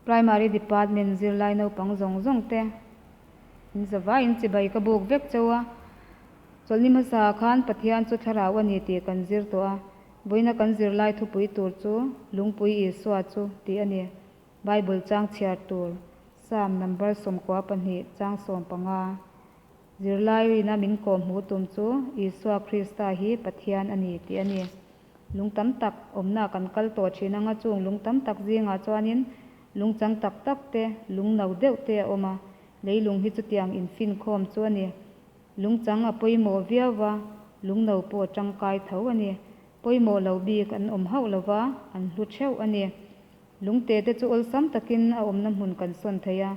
Primary Department zirlai naupang zawng zawng te in zavaiin chibai ka buk vek cheu a. Chawlhni hmasa ah khan Pathian chu thlarau a ni tih kan zir tawh a, vawiina kan zirlai thupui tur chu Lungpui Isua chu tih a ni. Bible chang chhiar tur Psalm number 12 chang 15. Zirlai ina min kawh hmuh tum chu Isua Krista hi Pathian a ni tih a ni. Lung tam tak awmna kan kal tawh thin anga chung lung tam tak zingah chuanin lung chang tak tak te, lung no deuh te a awm a, leilung hi chutiang infinkhawm chu a ni. Lung chang a pawimawh viau va, lung no pawh a tangkai tho a ni. Pawimawh lo bik an awm hauh lo va, an hlu theuh a ni. Lungte te chu awlsam takin a awmna hmun kan sawn thei a,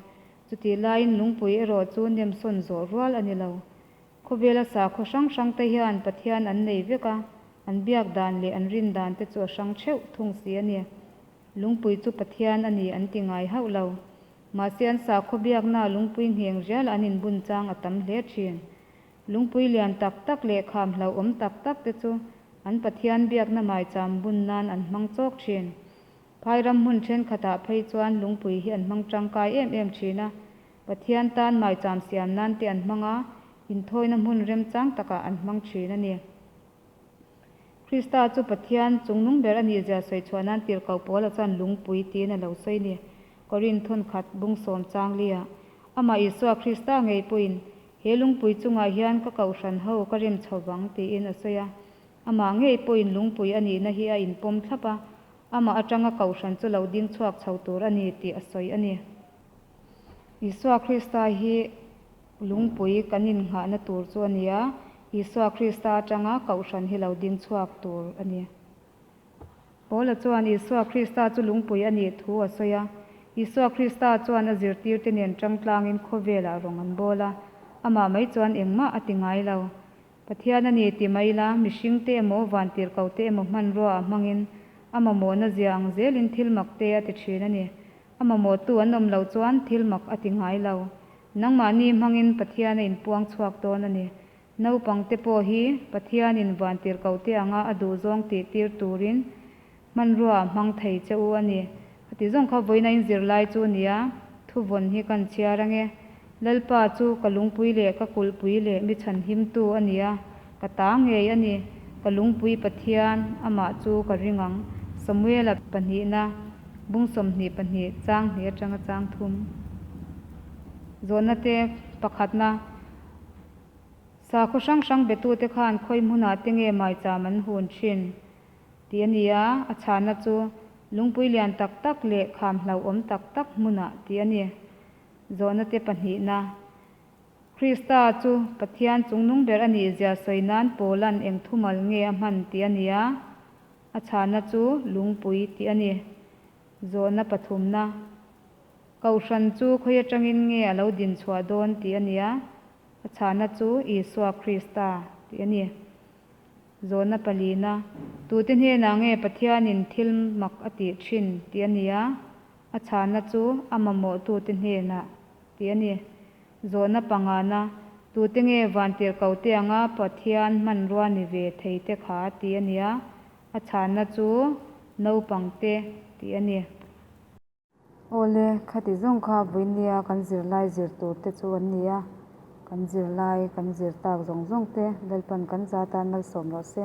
Chutih laiin lungpui erawh chu nemsawn zawh rual a ni lo. Khawvela sakhaw hrang hrang te hian Pathian an nei vek a, an biak dan leh an rin dan te chu a hrang theuh thung si a ni. Lungpui chu Pathian a ni an ti ngai hauh lo. Mahse an sakhaw biakna lungpui ngheng rial an inbun chang a tam hle thin. Lungpui lian tak tak leh kham hlauhawm tak tak te chu an Pathian biakna maicham bun nan an hmang chawk thin. Phai ram hmun thenkhatah phei chuan lungpui hi an hmang tangkai em em thin a, Pathian tan maicham siam nan te an hmang a, inthawina hmun remchang takah an hmang thin a ni. Krista chu Pathian chungnung ber a nihzia sawi chhuah nan tirhkoh Paula chuan lungpui tiin a lo sawi ni. Korinth thawnkhat bung sawm chang liah amah Isua Krista ngei pawhin he lungpui chungah hian ka kohhran ho ka rem chho vang tiin a sawi a. Amah ngei pawhin lungpui a nihna hi a inpawm thlap a, Amah atanga kohhran chu lo ding chhuak chho tur a ni tih a sawi a ni. Isua Krista hi lungpui kan innghahna tur chu a ni a, Isua Krista atanga kohhran hi lo ding chhuak tur a ni. Paula chuan Isua Krista chu lungpui a nih thu a sawi a. Isua Krista chuan a zirtirte nen tangtlangin khawvelah rawng an bawl a, amah mai chuan engmah a ti ngai lo. Pathian a ni ti mai ila, mihringte emaw, vantirhkote emaw hmanrua ah hmangin a mamawhna zia ang zelin thil mak te a ti thin a ni. A mamawhtu an awm loh chuan thil mak a ti ngai lo. Nangmahni hmangin Pathian a inpuang chhuak dawn a ni. Naupangte pawh hi Pathianin vantirhkote anga a duhzawng tihtir turin Hmanrua a hmang thei che u a ni. A ti zawng kha vawiin a inzirlai chu nia, thuvawn hi kan chhiar ange. Lalpa chu ka lungpui leh ka kulhpui leh mi chhanhimtu a ni a, ka ta ngei a ni. Ka lungpui Pathian, amah chu ka ring ang. Samuela pahnihna, bung 22, chang hnih atanga chang thum. Zawhna te pakhatna. Sakhaw hrang hrang betute khan khawi hmunah te nge maicham an hun thin? Tih a ni a, a chhana chu lungpui lian tak tak leh kham hlauhawm tak tak hmunah tih a ni. Zawhna te pahnihna, Krista chu Pathian chungnung ber a nihzia sawi nan Paula'n eng thumal nge a hman tih a ni a, a chhana chu lungpui tih a ni. Zawhna pathumna, Kohhran chu khawi atangin nge a lo din chhuah dawn tih a ni a, a chhana chu Isua Krista tih a ni. Zawhna palina, Tute hnenah nge Pathianin thil mak a tih thin tih a ni a, a chhana chu a mamawhtute hnenah tih a ni. Zawhna pangana, Tute nge vantirhkohte anga Pathian hmanrua ni ve theite kha tih a ni a, a chhana chu naupangte tih a ni. Awle, khati zawng kha vawinia kan zirlai zir tur te chu an ni a, kan zirlai kan zir tak zawng zawng te Lalpan kan za tan malsawm rawh se.